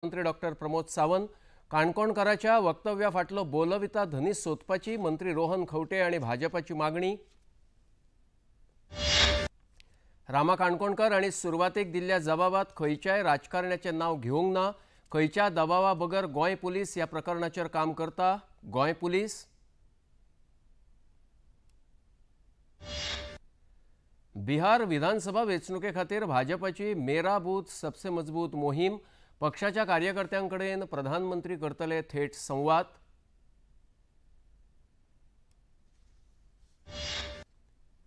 मंत्री डॉक्टर प्रमोद सावंत काणकोणकाराच्या वक्तव्या फाटलो बोलविता धनी सोदपाची मंत्री रोहन खंवटे आणि भाजपाची मागणी। रामा काणकोणकर आणि सुरवातेक दिल्ल्या जबाबात खंयच्याय राजकारण्याचें नाव घेवंक ना, खंयच्या दबावा बगर गोंय पुलीस ह्या प्रकरणाचेर काम करता। गोंय पुलीस बिहार विधानसभा वेंचणुके खातीर भाजपाची मेरा बूथ सबसे मजबूत मोहीम, पक्षाच्या कार्यकर्त्यांकडेन प्रधानमंत्री करतले थेट संवाद।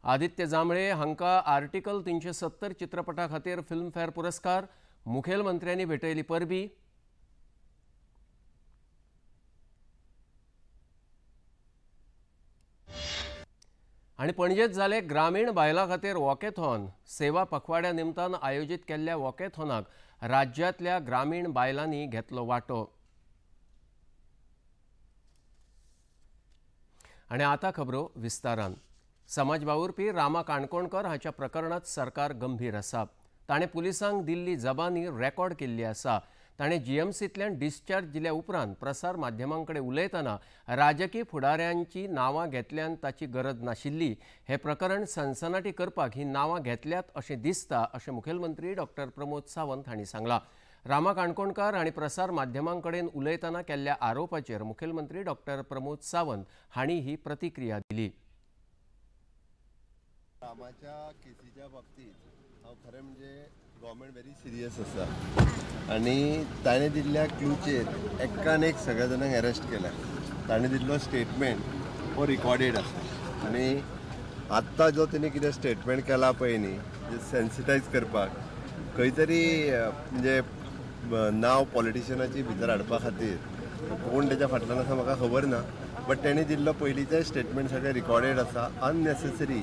आदित्य जांभळे हांका आर्टिकल 370 चित्रपटा खातीर फिल्मफेअर पुरस्कार, मुखेलमंत्र्यांनी भेटयली परबी। आनी पणजेत जाले ग्रामीण बायलां खातीर वॉकेथॉन, सेवा पखवाड्या निमतान आयोजीत केल्ल्या वॉकेथॉनाक राज्यांतल्या ग्रामीण बायलांनी घेतलो वांटो। आनी आतां खबरो विस्तारान। समाज वावुरपी रामा काणकोणकर हाच्या प्रकरणांत सरकार गंभीर आसा। ताणें पुलिसांक दिल्ली जबानी रेकॉर्ड केल्ली आसा। ताणें जीएमसींतल्यान डिस्चार्ज दिल्या उपरांत प्रसार माध्यमां कडेन उलयतना राजकी फुडाऱ्यांची नांवां घेतल्यान ताची गरज नाशिल्ली। हें प्रकरण सनसनाटी करपाक ही नांवां घेतल्यात अशें दिसता अशें मुखेलमंत्री डॉक्टर प्रमोद सावंत हांणी सांगलां। रामा काणकोणकार हांणी प्रसार माध्यमां कडेन उलयतना केल्ल्या आरोपाचेर मुखेलमंत्री डॉक्टर प्रमोद सावंत हांणी ही प्रतिक्रिया दिली। रामाच्या केसीच्या बाबतीत हांव खरें म्हणजे गव्हर्मेंट व्हेरी सिरियस आसा आनी ताणें दिल्ल्या क्लूचेर एकान एक सगळ्या जाणांक अरेस्ट केल्या। ताणें दिल्लो स्टेटमेंट हो रिकॉर्डेड आसा आनी आत्तां जो तेणी कितें स्टेटमेंट केला पळय न्ही, जे सेन्सिटायज करपाक खंय तरी म्हणजे नांव पॉलिटिशनाची भितर हाडपा खातीर कोण तेच्या फाटल्यान आसा म्हाका खबर ना, बट तेणी दिल्लो पयलींचें स्टेटमेंट सगळें रिकॉर्डेड आसा। अननेसेसरी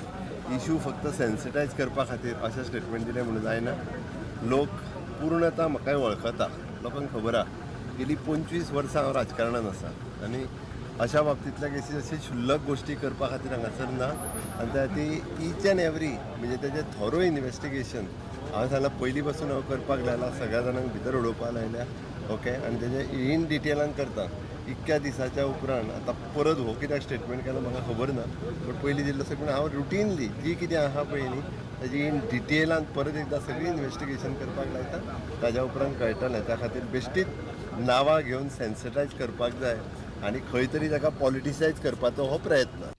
इशू फक्त सेन्सिटायज करपा खातीर अशें स्टेटमेंट दिलें म्हणून जायना। लोक पूर्णता म्हाकाय वळखता, लोकांक खबर आसा गेली 25 वर्सां हांव राजकारणान आसा आनी अशा बाबतींतल्या केसी अशी क्षुल्लक गोश्टी करपा खातीर हांगासर ना। आनी त्या खातीर इच एन्ड एवरी म्हणजे तेजें थोरो इन्वेस्टिगेशन हांवें सांगलां पयलीं पासून हांव करपाक लायलां, सगळ्या जाणांक भितर उडोवपाक लायल्या। ओके, आनी तेजें इन डिटेलान करता। इतक्या दिसाच्या उपरांत आतां परत हो कित्याक स्टेटमेंट केलो म्हाका खबर ना, बट पयलीं दिल्लो स्टेटमेंट हांव रुटीनली जी कितें आसा पळय न्ही ताजी इन डिटेलान परत एकदां सगळी इन्वेस्टिगेशन करपाक लायता, ताज्या उपरांत कळटलें। त्या खातीर बेश्टीच नांवां घेवन सेन्सिटायज करपाक जाय आनी खंय तरी ताका पॉलिटिसायज करपाचो हो प्रयत्न।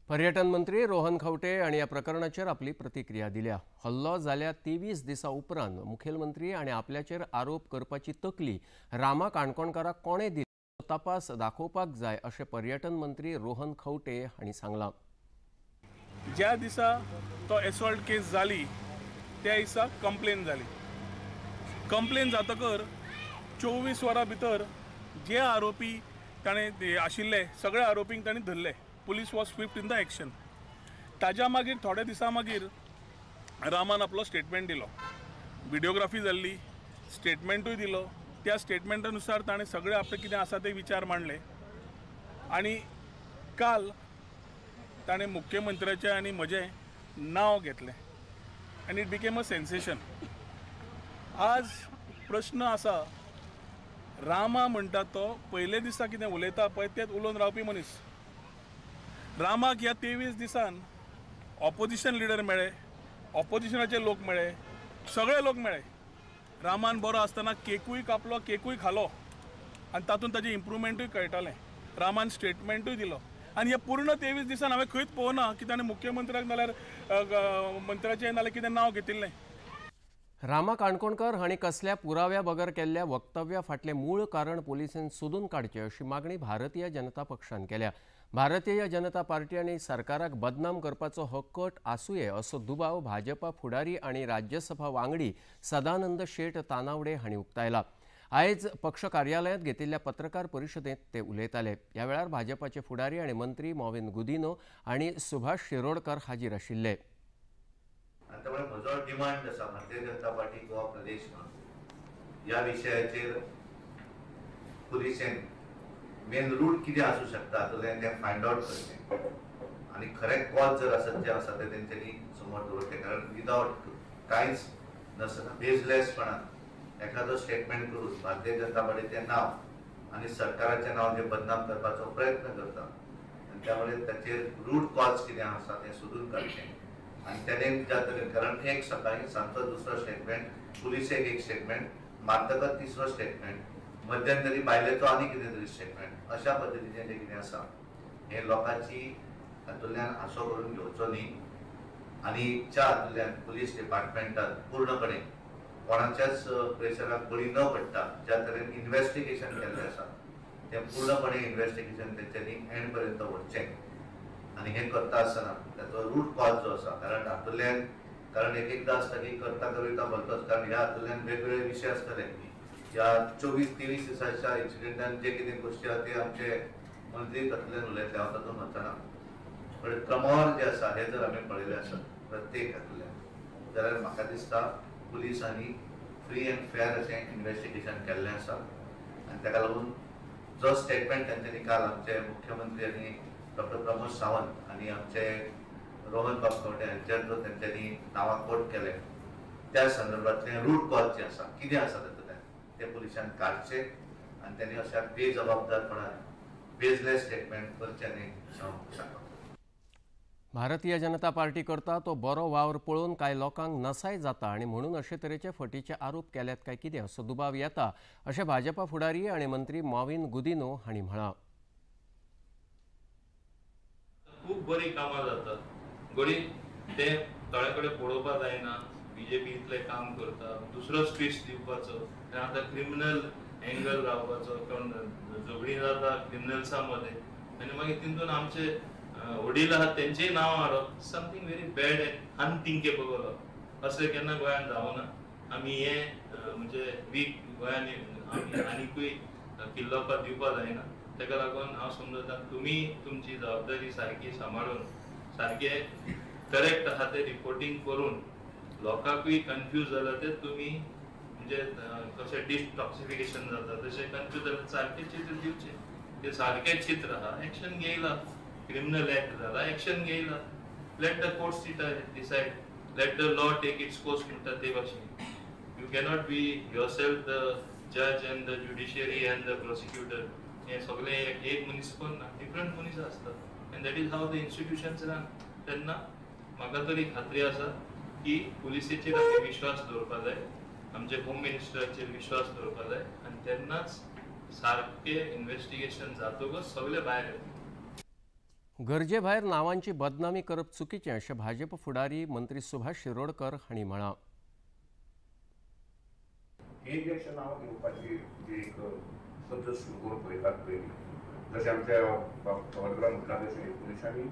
पर्यटन मंत्री रोहन खंवटे हांणी ह्या प्रकरणाचेर आपली प्रतिक्रिया दिल्या। हल्लो जाल्या 23 दिसां उपरांत मुखेलमंत्री आनी आपल्याचेर आरोप करपाची तकली रामा काणकोणकाराक कोणें दिली तपास दाखोवपाक जाय अशें पर्यटन मंत्री रोहन खंवटे हांणी सांगलां। ज्या दिसा तो एसॉल्ट केस जाली त्या दिसा कंप्लेन जाली। कंप्लेन जातकर 24 वरां भितर जे आरोपी ताणें आशिल्ले सगळे आरोपींक ताणें धरले। Police was swift in the action. ताज्या मागीर थोड्या दिसां मागीर रामान आपलो स्टेटमेंट दिलो, विडियोग्राफी जाल्ली, स्टेटमेंटूय दिलो। त्या स्टेटमेंटा नुसार ताणें सगळे आपले कितें आसा ते विचार मांडले आनी काल ताणें मुख्यमंत्र्याचें आनी म्हजें नांव घेतलें आनी it became a sensation. आज प्रश्न आसा, रामा म्हणटा तो पयले दिसा कितें उलयता पळय तेच उलोवन रावपी मनीस। रामाक ह्या 23 दिसान ऑपोजिशन लिडर मेळ्ळे, ऑपोजिशनाचे लोक मेळ्ळे, सगळे लोक मेळ्ळे। रामान बरो आसतना केकूय कापलो, केकूय खालो आनी तातूंत ताजें इम्प्रुवमेंटूय कळटालें। रामान स्टेटमेंटूय दिलो आनी ह्या पूर्ण 23 दिसान हांवें खंयच पळोवना की ताणें मुख्यमंत्र्याक नाल्यार मंत्र्याचें नाल्यार कितें नांव घेतिल्लें। रामा काणकोणकर हांणी कसल्या पुराव्या बगर केल्ल्या वक्तव्या फाटलें मूळ कारण पुलिसेन सोदून काडचें अशी मागणी भारतीय जनता पक्षान केल्या। भारतीय जनता पार्टी आनी सरकाराक बदनाम करपाचो हो कट आसुये असो दुबाव भाजपा फुडारी आनी राज्यसभा वांगडी सदानंद शेट तानावडे हांणी उक्तायला। आयज पक्ष कार्यालयांत घेतिल्ल्या पत्रकार परिशदेंत ते उलयताले। ह्या वेळार भाजपाचे फुडारी आनी मंत्री मॉविन गुदिनो आनी सुभाष शिरोडकर हाजीर आशिल्ले। त्यामुळे म्हजो डिमांड आसा भारतीय जनता पार्टी गोवा प्रदेश म्हणून ह्या विशयाचेर पुलिसेन मेन रूट कितें आसूं शकता तो तें फायंड आवट करचें आनी खरें कॉज जर आसत जें आसा तें तेंच्यांनी समोर दवरचें, कारण विदावट कांयच नासतना बेजलेसपणान एखादो स्टेटमेंट करून भारतीय जनता पार्टीचें नांव आनी सरकाराचें नांव जें बदनाम करपाचो प्रयत्न करता आनी त्यामुळे ताचेर रूट कॉज कितें आसा तें सोदून काडचें आनी तेणें ज्या तरेन, कारण एक सकाळीं सांजचो दुसरो स्टेटमेंट, पुलिसेक एक स्टेटमेंट मारतकच तिसरो स्टेटमेंट, मध्यंतरी बायलेचो आनी कितें तरी स्टेटमेंट, अशा पद्दतीचें जें कितें आसा हें लोकांची हातूंतल्यान आसो करून घेवचो न्ही आनी ज्या हातूंतल्यान पुलीस डिपार्टमेंटान पूर्णपणे कोणाच्याच प्रेशराक बळी न पडटा ज्या तरेन इन्वेस्टिगेशन केल्लें आसा तें पूर्णपणे इन्वेस्टिगेशन तेंच्यांनी एंड पर्यंत व्हरचें आनी हें करता आसतना ताचो रूट कॉज जो आसा, कारण हातूंतल्यान, कारण एक एकदां आसता की करता कविता भलतोच, कारण ह्या हातूंतल्यान वेगवेगळे विशय आसतले. ह्या 24-23 दिसाच्या इन्सिडेंटान जे कितें गोश्टी आसा ते आमचे मंत्री तातूंतल्यान उलयतले, हांव तातूंत वचना, पण क्रमावर जे आसा हे जर आमी पळयलें आसत प्रत्येक हातूंतल्यान जाल्यार म्हाका दिसता पुलिसांनी फ्री अँड फेअर अशें इन्वेस्टिगेशन केल्लें आसा आनी ताका लागून जो स्टेटमेंट तांच्यांनी काल आमचे मुख्यमंत्री आनी डॉक्टर प्रमोद सावंत आनी आमचे रोहन बाब खंवटे हांचेर जो तेंच्यांनी नांवां कोट केले त्या संदर्भातलें रूट कॉज जें आसा कितें आसा तातूंतल्यान तें पुलिसान काडचें आनी तांणी अशा बेजबाबदारपणान बेजलेस स्टेटमेंट करचें न्ही अशें हांव सांगता. भारतीय जनता पार्टी करता तो बरो वावर पळोवन कांय लोकांक नसाय जाता आनी म्हणून अशे तरेचे फटीचे आरोप केल्यात काय कितें असो दुबाव येता अशें भाजपा फुडारी आनी मंत्री मॉविन गुदिन्हो हांणी म्हळां. खूब बरी कामां जातात, घडी ते थोड्या कडेन पळोवपाक जायना, बीजेपी इतलें काम करता, दुसरोच ट्विस्ट दिवपाचो आनी आतां क्रिमिनल एंगल रावपाचो, कोण झगडीं जाता क्रिमिनल्सां मदें आनी मागीर तितून आमचे वडील आहात तेंचेय नांव हाडप, something very bad and unthinkable. अशें केन्ना गोंयांत जावना. आमी हें म्हणजे वीक गोंयांत आमी आनिकूय किल्लोवपाक दिवपाक जायना. ताका लागून हांव समजता तुमी तुमची जबाबदारी सारकी सांबाळून सारकें करेक्ट आहा तें रिपोर्टींग करून लोकांकूय कन्फ्यूज जाला ते तुमी म्हणजे कशें डिटॉक्सिफिकेशन जाता तशें कन्फ्यूज जालें सारकें चित्र दिवचें, तें सारकें चित्र आहा, एक्शन घेयला, क्रिमिनल एक्ट जाला, action घेयला, let the court decide, let the law take its course म्हणटा ते भाशेन. You cannot be yourself the जज and the judiciary and the prosecutor. हें सगळें एक मनीस करना, डिफरंट मनीस आसता and that is how the institutions run. तेन्ना म्हाका तरी खात्री आसा की पुलिसेचेर आमी विश्वास दवरपा जाय, आमचे होम मिनिस्टराचेर विश्वास दवरपा जाय आनी तेन्नाच सारकें इन्वेस्टिगेशन जातकच सगळें भायर येता. गरजे भायर नावांची बदनामी करप चुकीचें अशें भाजप फुडारी मंत्री सुभाष शिरोडकर हांणी म्हळां. हे जे अशें नांव घेवपाची जी एक पद्दत सुरू करून पळयतात पयलीं, जशें आमच्या खबरकारान म्हटलां तशें पुलिसांनी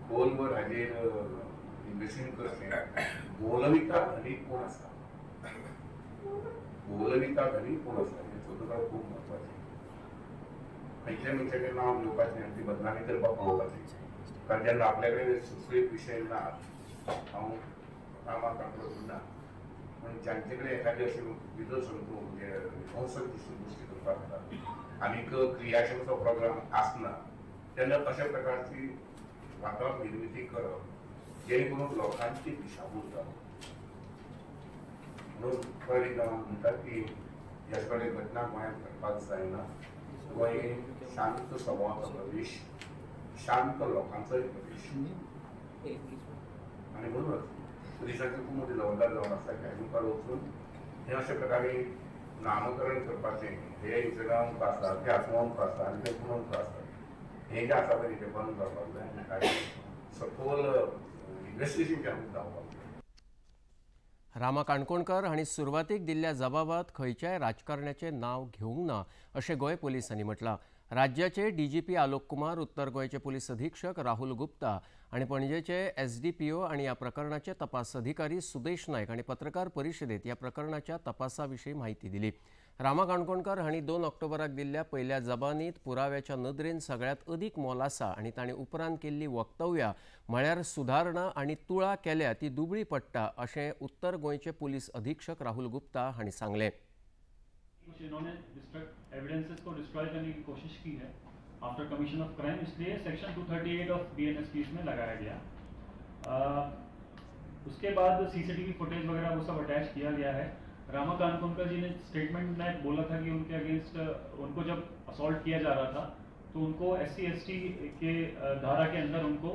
खोलभर हाजेर इन्वेस्टिगेशन करचें. बोलविता धनी कोण आसा, बोलविता धनी कोण आसा हें सोदून काडप खूब म्हत्वाचें. खंयच्या मनशाचें नांव घेवपाचें आनी ती बदनामी करपाक पळोवपाची, कारण जेन्ना आपल्या कडेन सुचोवपी विशय ना, हांव कामाक काडून ना, पूण जांचे कडेन एखादी अशी विध्वंसक म्हणजे विध्वंसक गोश्टी करपाक जाता आनीक क्रियाशीलचो प्रोग्राम आसना तेन्ना अशा प्रकारची वातावरण निर्मिती करप जेणे करून लोकांची दिशाभूल जावप. म्हणून परत एकदां म्हणटात की ह्या सगळे घटना गोंयांत घडपाक जायना. गोंय शांत स्वभावाचो प्रदेश, शांत लोकांचोय प्रदेश आनी म्हणूनच पुलिसांची खूब मोठी जबाबदारी जावन आसा की हाजे मुखार वचून हे अशा प्रकारे नामकरण करपाचें, हे इंस्टाग्राम आसा, ते आसमांक आसा आनी ते पुणूंक आसा, हें जें आसा पळय तें बंद जावपाक जाय आनी ताजें सखोल इन्वेस्टिगेशन आमकां जावपाक जाय. रामा काणकोणकर हांणी सुरवातीक दिल्ल्या जबाबात खंयच्याय राजकारण्याचें नांव घेवंक ना अशें गोंय पुलिसांनी म्हटलां. राज्याचे डीजीपी आलोक कुमार, उत्तर गोंयचे पुलीस अधीक्षक राहुल गुप्ता आनी पणजेचे एसडीपीओ आनी ह्या प्रकरणाचे तपास अधिकारी सुदेश नायक हांणी पत्रकार परिशदेंत ह्या प्रकरणाच्या तपासा विशीं म्हायती दिली. रामा काणकोणकर हांणी 2 ऑक्टोबराक दिल्ल्या पयल्या जबानीत पुराव्याच्या नदरेन सगळ्यांत अदीक मोल आसा आनी तांणी उपरांत केल्ली वक्तव्यां म्हळ्यार सुदारणा आनी तुळा केल्या ती दुबळी पडटा अशें उत्तर गोंयचे पुलीस अधीक्षक राहुल गुप्ता हांणी सांगलें. कुछ इन्होंने एविडेंसेस को डिस्ट्रॉय करने की कोशिश की है आफ्टर कमीशन ऑफ क्राइम, इसलिए सेक्शन 238 ऑफ बीएनएस में लगाया गया। उसके बाद सीसीटीवी फुटेज वगैरह वो सब अटैच किया गया है। रामा कानकोनकर जी ने स्टेटमेंट में बोला था कि उनके अगेंस्ट उनको जब असॉल्ट किया जा रहा था तो उनको SC/ST के धारा के अंदर उनको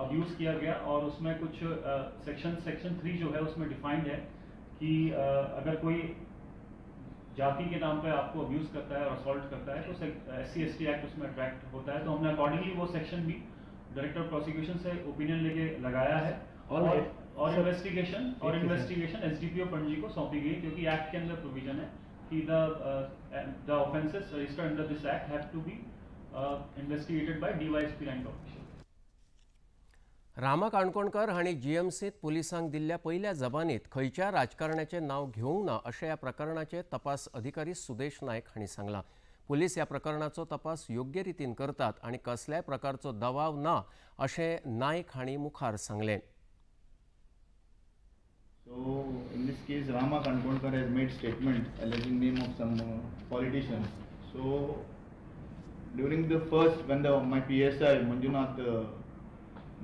अब्यूज़ किया गया और उसमें कुछ सेक्शन 3 जो है उसमें डिफाइंड है कि अगर कोई जाति के नाम पे आपको अब्यूज़ करता है और असॉल्ट करता है तो SC/ST act उसमें अट्रैक्ट होता है। तो हमने अकॉर्डिंगली वो सेक्शन भी director of prosecution Se opinion लेके लगाया है और इन्वेस्टिगेशन SDPO Panaji को सौंपी गई, क्योंकि एक्ट के अंदर प्रोविजन है कि the offences registered under this act have to be investigated by DYSP rank officer. Rama Kankonkar हांणी जीएमसींत पुलिसांक दिल्ल्या पयल्या जबानीत खंयच्या राजकारण्याचें नांव घेवंक ना अशें ह्या प्रकरणाचे तपास अधिकारी सुदेश नायक हांणी सांगलां। पुलीस ह्या प्रकरणाचो तपास योग्य रितीन करतात आनी कसल्याय प्रकारचो दबाव ना अशें नायक हांणी मुखार सांगलें। So in this case, Rama Kankonkar has made statement alleging name of some politician. So during the first, when my PSI Manjunath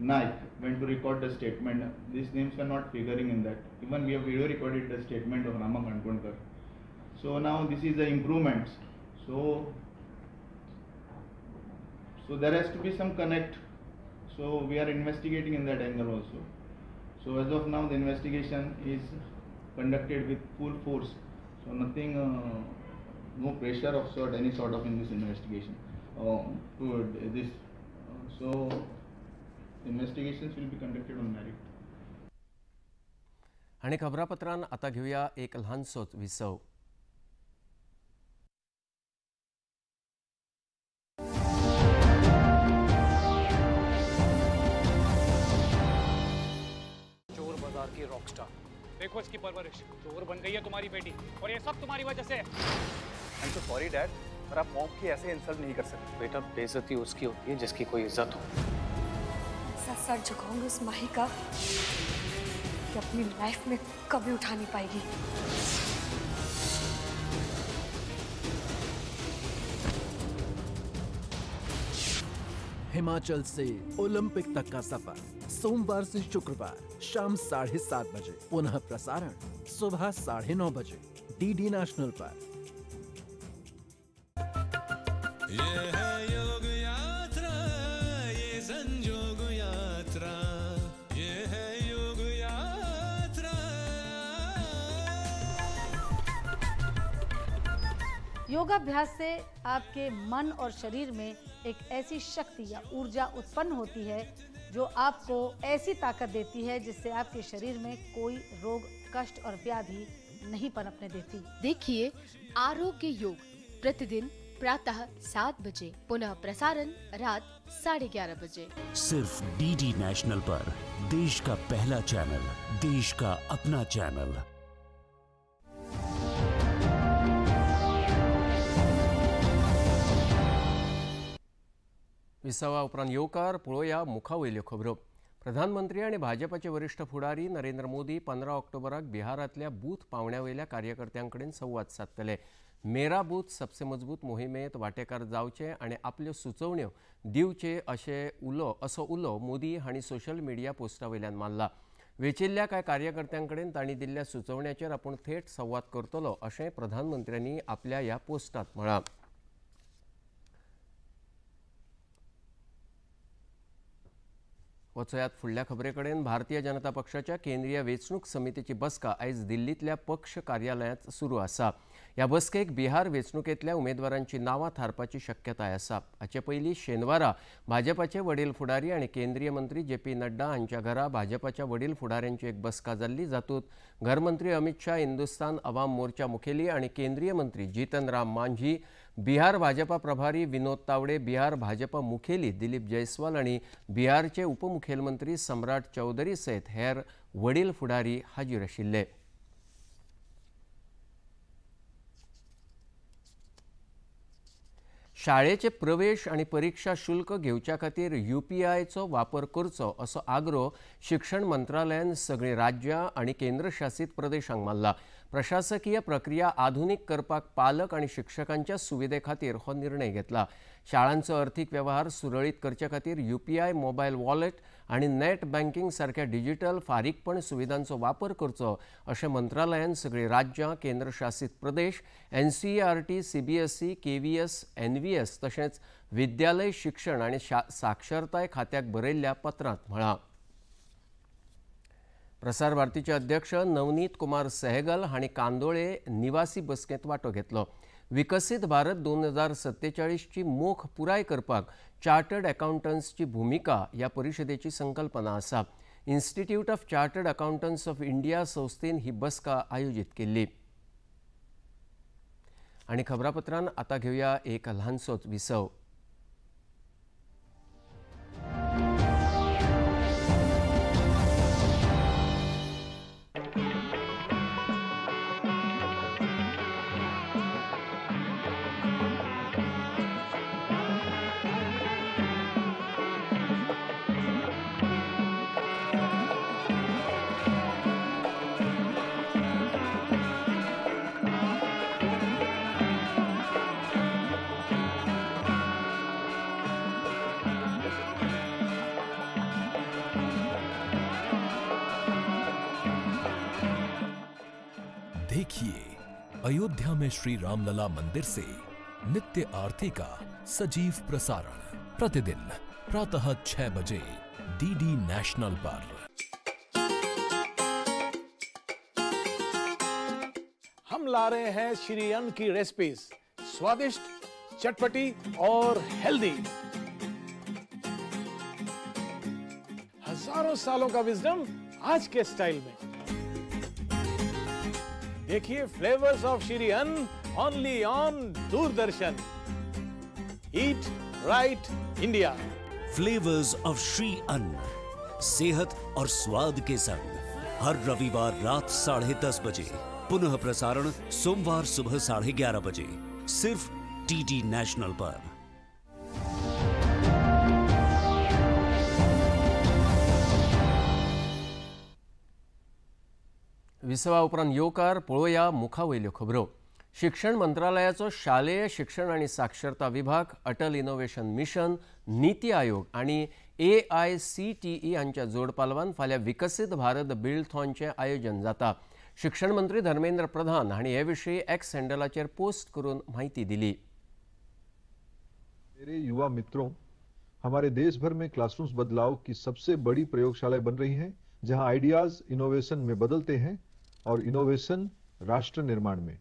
Naik went to record the statement, these names were not figuring in that. Even we have video recorded the statement of Rama Kankonkar. So now this is the improvements. So there has to be some connect. So we are investigating in that angle also. So as of now the investigation is conducted with full force. So nothing, no pressure of sort, any sort of in this investigation. So investigations will be conducted on merit. आणि खबरापत्रान आता घेऊया एक ल्हानसोच विसव। चोर बाजार की Rockstar, देखो इसकी परवरिश, चोर बन गई है तुम्हारी बेटी और ये सब तुम्हारी वजह से। I am so sorry dad, पर आप मॉम की ऐसे इंसल्ट नहीं कर सकते। बेटा बेइज्जती उसकी होती है जिसकी कोई इज्जत हो। ऐसा सर झुकाऊंगी उस माही का कि अपनी लाइफ में कभी उठा नहीं पाएगी। हिमाचल से ओलंपिक तक का सफर सोमवार से शुक्रवार शाम 7:30 बजे, पुनः प्रसारण सुबह 9:30 बजे डीडी नेशनल पर। ये है योग यात्रा, ये संजोग यात्रा, ये है योग यात्रा। योगाभ्यास से आपके मन और शरीर में एक ऐसी शक्ति या ऊर्जा उत्पन्न होती है जो आपको ऐसी ताकत देती है जिससे आपके शरीर में कोई रोग, कष्ट और व्याधि नहीं पनपने देती। देखिए आरोग्य योग प्रतिदिन प्रातः 7 बजे, पुनः प्रसारण रात 11:30 बजे, सिर्फ डीडी नेशनल पर। देश का पहला चैनल, देश का अपना चैनल। विसवा उपरांत येवकार पळोवया मुखावयल्यो खबरो। प्रधानमंत्री आनी भाजपाचे वरिष्ठ फुडारी नरेंद्र मोदी 15 ऑक्टोबराक बिहारांतल्या बूथ पावण्या वयल्या कार्यकर्त्यां कडेन संवाद सादतले। मेरा बूथ सबसे मजबूत मोहिमेंत वांटेकार जावचे आनी आपल्यो सुचोवण्यो दिवचे असो उलो मोदी हांणी सोशल मिडिया पोस्टा वयल्यान मारला। वेचिल्ल्या कांय कार्यकर्त्यां कडेन तांणी दिल्ल्या सुचोवण्याचेर आपूण थेट संवाद करतलो अशें प्रधानमंत्र्यांनी आपल्या ह्या पोस्टांत म्हळां। वचयात फुडल्या खबरे कडेन। भारतीय जनता पक्षाच्या केंद्रीय वेंचणूक समितीची बसका आयज दिल्लींतल्या पक्ष कार्यालयांत सुरू आसा। ह्या बसकेक बिहार वेंचणुकेंतल्या उमेदवारांची नांवां थारपाची शक्यताय आसा। हाचे पयलीं शेनवारा भाजपाचे वडील फुडारी आनी केंद्रीय मंत्री जे पी नड्डा हांच्या घरा भाजपाच्या वडील फुडाऱ्यांची एक बसका जाल्ली, जातूंत घरमंत्री अमित शाह, हिंदुस्तान अवाम मोर्चा मुखेली आनी केंद्रीय मंत्री जीतन राम मांझी, बिहार भाजपा प्रभारी विनोद तावडे, बिहार भाजपा मुखेली दिलीप जयस्वाल आनी बिहारचे उपमुखेलमंत्री सम्राट चौधरी सयत हेर वडील फुडारी हाजीर आशिल्ले। शाळेचे प्रवेश आनी परीक्षा शुल्क घेवच्या खातीर यूपीआयचो वापर करचो असो आग्रो शिक्षण मंत्रालयान सगळीं राज्यां आनी केंद्रशासीत प्रदेशांक मारला। प्रशासकीय प्रक्रिया आधुनिक करपाक पालक आनी शिक्षकांच्या सुविधे खातीर हो निर्णय घेतला. शाळांचो अर्थीक व्यवहार सुरळीत करचे खातीर यूपीआय, मोबायल वॉलेट आनी नेट बँकिंग सारक्या डिजिटल फारीकपण सुविधांचो वापर करचो अशें मंत्रालयान सगळीं राज्यां, केंद्रशासीत प्रदेश, एनसीईआरटी, सीबीएसई, केव्हीएस, एनव्हीएस तशेंच विद्यालय शिक्षण आनी साक्षरताय खात्याक बरयल्ल्या पत्रांत म्हळां. प्रसार भारतीचे अध्यक्ष नवनीत कुमार सहगल हांणी कांदोळे निवासी बसकेंत वांटो घेतलो. विकसीत भारत 2047ची मोख पुराय करपाक चार्टर्ड अकाउंटंट्सची भुमिका ह्या परिशदेची संकल्पना आसा. Institute of chartered accountants of India संस्थेन ही बसका आयोजीत केल्ली. आनी खबरापत्रान आतां घेवया एक ल्हानसोच विसव. देखिए अयोध्या में श्री रामलला मंदिर से नित्य आरती का सजीव प्रसारण प्रतिदिन प्रातः 6 बजे डीडी नेशनल पर. हम ला रहे हैं श्री अन्न की रेसिपीज, स्वादिष्ट, चटपटी और हेल्दी. हजारों सालों का विजडम आज के स्टाइल में. देखिए flavours of Shri Anna only on Doordarshan. Eat right India. Flavours of Shri Anna, सेहत और स्वाद के संग हर रविवार रात 10:30 बजे, पुनः प्रसारण सोमवार सुबह 11:30 बजे, सिर्फ डीडी नेशनल पर. विसवा उपरांत येवकार. पळोवया मुखावयल्यो खबरो. शिक्षण मंत्रालयाचो शालेय शिक्षण आनी साक्षरता विभाग, अटल इनोव्हेशन मिशन, नीती आयोग आनी AICTE हांच्या जोडपालवान फाल्यां विकसीत भारत बिल्डथॉनचें आयोजन जाता. शिक्षण मंत्री धर्मेंद्र प्रधान हांणी हे विशीं एक्स हँडलाचेर पोस्ट करून म्हायती दिली. मेरे युवा मित्रों, हमारे देश भर में क्लासरूम्स बदलाव की सबसे बड़ी प्रयोगशालाएं बन रही हैं, जहां आइडियाज इनोवेशन में बदलते हैं और इनोवेशन राष्ट्र निर्माण में.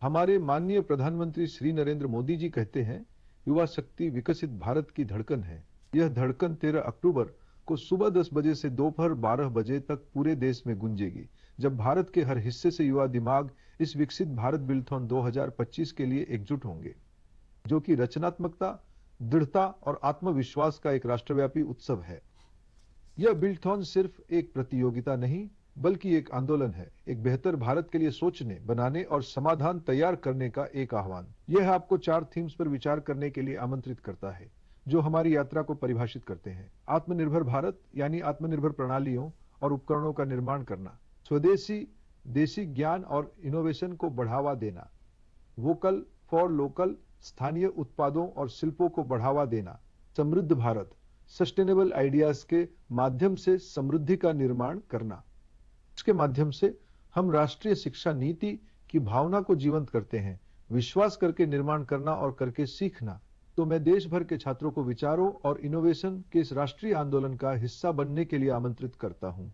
हमारे माननीय प्रधानमंत्री श्री नरेंद्र मोदी जी कहते हैं, युवा शक्ति विकसित भारत की धड़कन है. यह धड़कन 13 अक्टूबर को सुबह 10 बजे से दोपहर 12 बजे तक पूरे देश में गूंजेगी, जब भारत के हर हिस्से से युवा दिमाग इस विकसित भारत बिल्डथॉन 2025 के लिए एकजुट होंगे, जो कि रचनात्मकता, दृढ़ता और आत्मविश्वास का एक राष्ट्रव्यापी उत्सव है. यह बिल्डथॉन सिर्फ एक प्रतियोगिता नहीं, बल्कि एक आंदोलन है, एक बेहतर भारत के लिए सोचने, बनाने और समाधान तैयार करने का एक आह्वान. यह आपको 4 थीम्स पर विचार करने के लिए आमंत्रित करता है, जो हमारी यात्रा को परिभाषित करते हैं. आत्मनिर्भर भारत यानी आत्मनिर्भर प्रणालियों और उपकरणों का निर्माण करना, स्वदेशी देशी ज्ञान और इनोवेशन को बढ़ावा देना, वोकल फॉर लोकल स्थानीय उत्पादों और शिल्पों को बढ़ावा देना, समृद्ध भारत सस्टेनेबल आइडियाज के माध्यम से समृद्धि का निर्माण करना. इसके माध्यम से हम राष्ट्रीय शिक्षा नीति की भावना को जीवंत करते हैं, विश्वास करके निर्माण करना और करके सीखना. तो मैं देश भर के छात्रों को विचारों और इनोवेशन के इस राष्ट्रीय आंदोलन का हिस्सा बनने के लिए आमंत्रित करता हूं.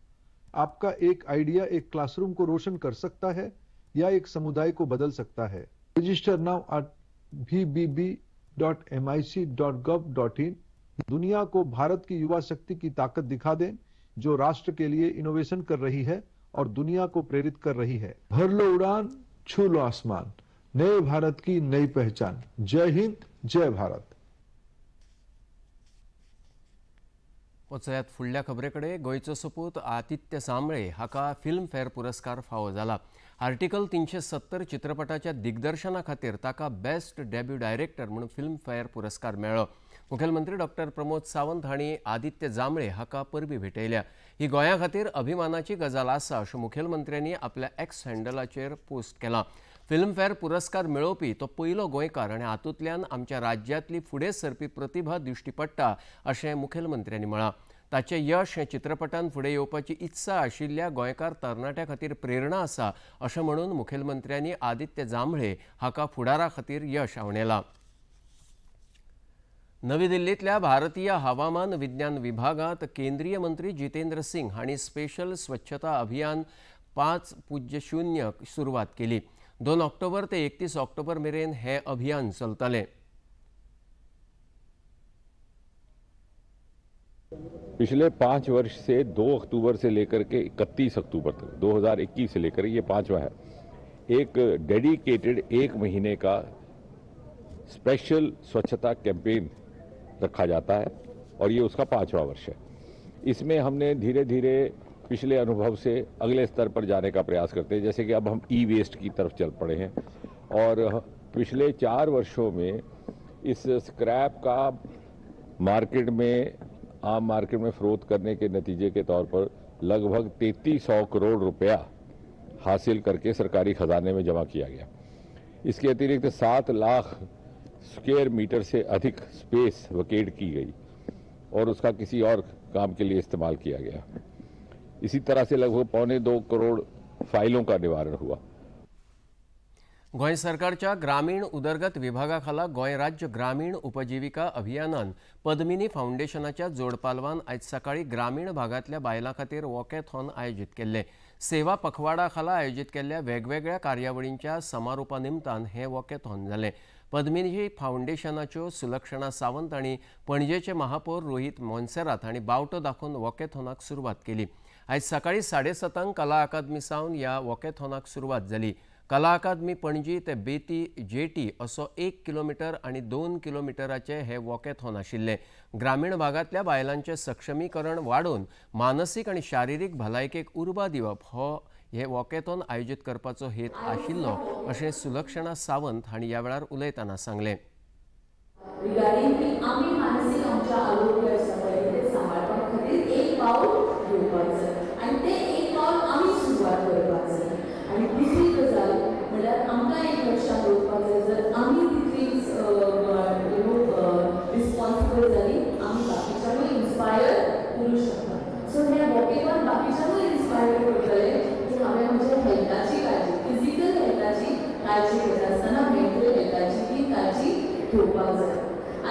आपका एक आइडिया एक क्लासरूम को रोशन कर सकता है या एक समुदाय को बदल सकता है. Register now at vbb.mic.gov.in. दुनिया को भारत की युवा शक्ति की ताकत दिखा दें, जो राष्ट्र के लिए इनोवेशन कर रही है और दुनिया को प्रेरित कर रही है. भर लो उड़ान, छू लो आसमान, नए भारत की नई पहचान. जय हिंद, जय भारत. वचयात फुडल्या खबरे कडेन. गोंयचो सपूत आदित्य सांबळे हाका फिल्मफेअर पुरस्कार फावो जाला. आर्टिकल 370 चित्रपटाच्या दिग्दर्शना खातीर ताका बेस्ट डेब्यू डायरेक्टर म्हणून फिल्मफेअर पुरस्कार मेळ्ळो. मुखेलमंत्री डॉक्टर प्रमोद सावंत हांणी आदित्य जांभळे हाका परबीं भेटयल्या. ही गोंया खातीर अभिमानाची गजाल आसा अशें मुखेलमंत्र्यांनी आपल्या एक्स हँडलाचेर पोस्ट केलां. फिल्मफेअर पुरस्कार मेळोवपी तो पयलो गोंयकार आनी हातूंतल्यान आमच्या राज्यांतली फुडें सरपी प्रतिभा दिश्टी पडटा अशें मुखेलमंत्र्यांनी म्हळां. ताचें यश हें चित्रपटान फुडें येवपाची इत्सा आशिल्ल्या गोंयकार तरणाट्या खातीर प्रेरणा आसा अशें म्हणून मुखेलमंत्र्यांनी आदित्य जांभळे हाका फुडारा खातीर यश आंवडेलां. नवी दिल्लींतल्या भारतीय हवामान विज्ञान विभागांत केंद्रीय मंत्री जितेंद्र सिंग हांणी स्पेशल स्वच्छता अभियान 5.0 सुरवात केली. 2 ऑक्टोबर ते 31 ऑक्टोबर मेरेन हें अभियान चलतलें. पिछले 5 वर्ष से 2 अक्टूबर से लेकर के 31 अक्टूबर तक 2021 से लेकर ये 5वां है, एक डेडिकेटेड 1 महीने का स्पेशल स्वच्छता कैंपेन रखा जाता है और ये उसका 5वां वर्ष है। इसमें हमने धीरे धीरे पिछले अनुभव से अगले स्तर पर जाने का प्रयास करते हैं, जैसे कि अब हम ई वेस्ट की तरफ चल पड़े हैं और पिछले 4 वर्षों में इस स्क्रैप का मार्केट में, आम मार्केट में फरोख्त करने के नतीजे के तौर पर लगभग 3300 करोड़ रुपया हासिल करके सरकारी खजाने में जमा किया गया। इसके अतिरिक्त 7 लाख स्क्वायर मीटर से अधिक स्पेस वकेट की गई और उसका किसी और काम के लिए इस्तेमाल किया गया। इसी तरह से लगभग 1.75 करोड़ फाइलों का निवारण हुआ। गोंय सरकारच्या ग्रामीण उदरगत विभागा खाला गोंय राज्य ग्रामीण उपजीविका अभियानान पद्मिनी फाउंडेशनाच्या जोडपालवान आयज सकाळी ग्रामीण भागांतल्या बायलां खातीर वॉकेथॉन आयोजीत केल्लें. सेवा पखवाडा खाला आयोजीत केल्ल्या वेगवेगळ्या कार्यावळींच्या समारोपा निमतान हें वॉकेथॉन जालें. पद्मिनी फाउंडेशनाच्यो सुलक्षणा सावंत आनी पणजेचे महापौर रोहित मोन्सेरात हांणी बावटो दाखोवन वॉकेथॉनाक सुरवात केली. आयज सकाळी 7:30 कला अकादमी सावन ह्या वॉकेथॉनाक सुरवात जाली. कला अकादमी पणजी ते बेती जेटी असो 1 किलोमीटर आनी 2 किलोमीटराचे हे वॉकेथॉन आशिल्लें. ग्रामीण भागांतल्या बायलांचें सक्षमीकरण वाडोवन मानसीक आनी शारिरीक भलायकेक उर्बा दिवप हो हे वॉकेथॉन आयोजीत करपाचो हेत आशिल्लो अशें सुलक्षणा सावंत हांणी ह्या वेळार उलयतना सांगलें. म्हणल्यार आमकां एक लक्षांत दवरपाक जाय, जर आमी तितलीच रिस्पॉन्सिबल जाली आमी बाकीच्यांकूय इन्स्पायर करूं शकता. सो हें वॉकेथॉन बाकीच्यांकूय इन्स्पायर करतलें की हांवें म्हज्या हेल्थाची काळजी, फिजिकल हेल्थाची काळजी घेता आसतना मेंटल हेल्थाची बी काळजी घेवपाक जाय.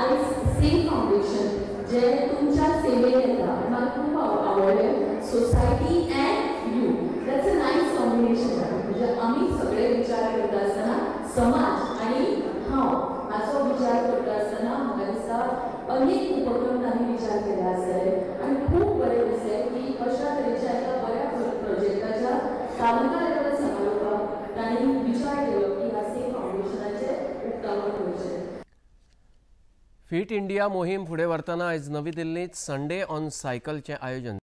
आयज सेफ फावंडेशन जें तुमच्या सेवेन येता आनी म्हाका खूब आवडलें, society and you, that's a nice combination. म्हणजे आमी सगळे विचार करता आसतना समाज आनी हांव हाचो विचार करता आसतना म्हाका दिसता अनेक उपक्रम तांणी विचार केला आसतले आनी खूब बरें दिसलें की अशा तरेच्या एका बऱ्या प्रोजेक्टाच्या तालुका लेवल समारोपाक तांणी विचार केलो की ह्या सेफ फावंडेशनाचें उक्तावण करचें. फिट इंडिया मोहीम फुडें व्हरतना आयज नवी दिल्लींत संडे ऑन सायकलचें आयोजन.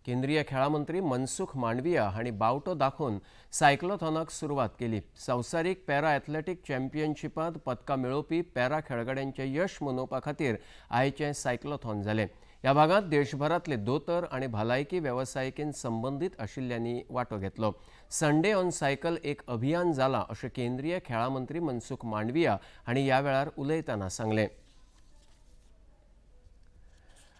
केंद्रीय खेळां मंत्री मनसुख मांडविया हांणी बावटो दाखोवन सायक्लोथॉनाक सुरवात केली. संवसारीक पॅरा एथलेटीक चॅम्पियनशिपांत पदकां मेळोवपी पॅरा खेळगड्यांचें यश मनोवपा खातीर आयचें सायक्लोथॉन जालें. ह्या भागांत देशभरांतले दोतोर आनी भलायकी वेवसायिकेन संबंदीत आशिल्ल्यांनी वांटो घेतलो. संडे ऑन सायकल एक अभियान जालां अशें केंद्रीय खेळां मंत्री मनसुख मांडविया हांणी ह्या वेळार उलयतना सांगलें.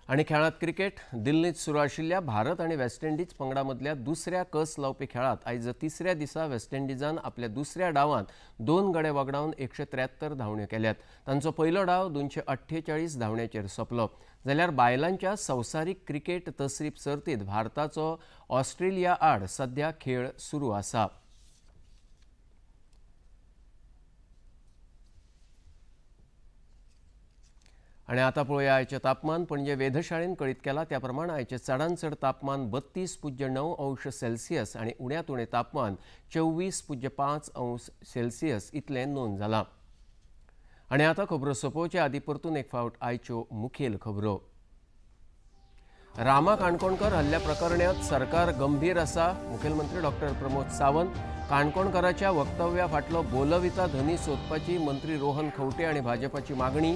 आनी खेळांत क्रिकेट. दिल्लींत सुरू आशिल्ल्या भारत आनी वेस्ट इंडिज पंगडा मदल्या दुसऱ्या कस लावपी खेळांत आयज तिसऱ्या दिसा वेस्ट इंडिजान आपल्या दुसऱ्या डावांत 2 गडे वगडावन 173 धांवण्यो केल्यात. तांचो पयलो डाव 248 धांवण्याचेर सोंपलो. जाल्यार बायलांच्या संवसारीक क्रिकेट तसरीप सर्तींत भारताचो ऑस्ट्रेलिया आड सध्या खेळ सुरू आसा. आनी आतां पळोवया आयचें तापमान. पणजे वेधशाळेन कळीत केलां त्या प्रमाण आयचें चडांत चड तापमान 32.9 अंश सेल्सियस आनी उण्यांत उणें तापमान 24.5 अंश सेल्सियस इतलें नोंद जालां. आनी आतां खबरो सोंपोवचे आदीं परतून एक फावट आयच्यो मुखेल खबरो. रामा काणकोणकर हल्ल्या प्रकरणांत सरकार गंभीर आसा. मुखेलमंत्री डॉक्टर प्रमोद सावंत. काणकोणकराच्या वक्तव्या फाटलो बोलविता धनी सोदपाची मंत्री रोहन खंवटे आनी भाजपाची मागणी.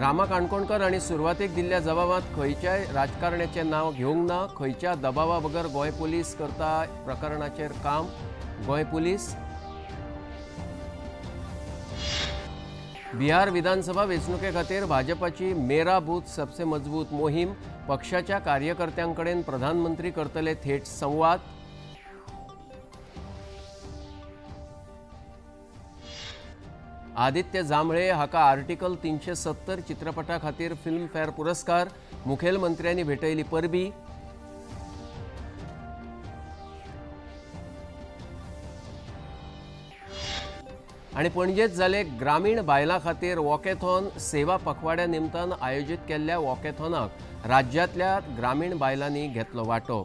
रामा काणकोणकर हांणी सुरवातेक दिल्ल्या जबाबांत खंयच्याय राजकारण्याचें नांव घेवंक ना. खंयच्या दबावा बगर गोंय पुलीस करता प्रकरणाचेर काम. गोंय पुलीस. बिहार विधानसभा वेंचणुके खातीर भाजपाची मेरा बूथ सबसे मजबूत मोहीम. पक्षाच्या कार्यकर्त्यांकडेन प्रधानमंत्री करतले थेट संवाद. आदित्य जांभळे हाका आर्टिकल 370 चित्रपटा खातीर फिल्मफेअर पुरस्कार. मुखेलमंत्र्यांनी भेटयली परबी. आनी पणजेत जाले ग्रामीण बायलां खातीर वॉकेथॉन. सेवा पखवाड्या निमतान आयोजीत केल्ल्या वॉकेथॉनाक राज्यांतल्या ग्रामीण बायलांनी घेतलो वांटो.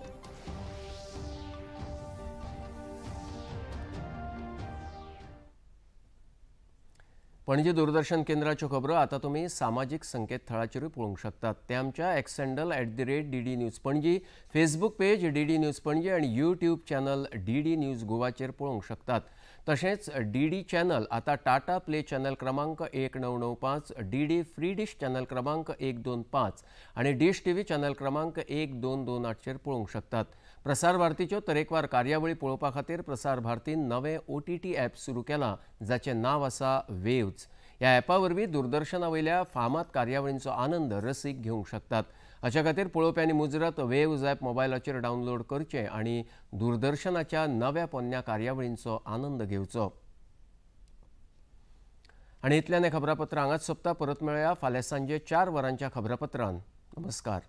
पणजी दूरदर्शन केंद्राच्यो खबरो आतां तुमी सामाजीक संकेतथळाचेरूय पळोवंक शकतात. ते आमच्या X handle @DD News Panaji, Facebook page DD News Panaji आनी यूट्यूब चॅनल DD news गोवाचेर पळोवंक शकतात. तशेंच DD channel आतां टाटा प्ले चॅनल क्रमांक 1995, DD free dish channel क्रमांक 125 आनी डिश TV channel क्रमांक 1228चेर पळोवंक शकतात. प्रसार भारतीच्यो तरेकवार कार्यावळी पळोवपा खातीर प्रसार भारतीन नवें OTT app सुरू केलां, जाचें नांव आसा वेव्ज. ह्या ॲपा वरवीं दूरदर्शना वयल्या फामाद कार्यावळींचो आनंद रसीक घेवंक शकतात. हाच्या खातीर पळोवप्यांनी मुजरत वेव्ज ॲप मोबायलाचेर डावनलोड करचें आनी दूरदर्शनाच्या नव्या पोन्न्या कार्यावळींचो आनंद घेवचो. आनी इतल्यान हें खबरापत्र हांगाच सोंपता. परत मेळया फाल्यां सांजे 4 वरांच्या खबरापत्रान. नमस्कार.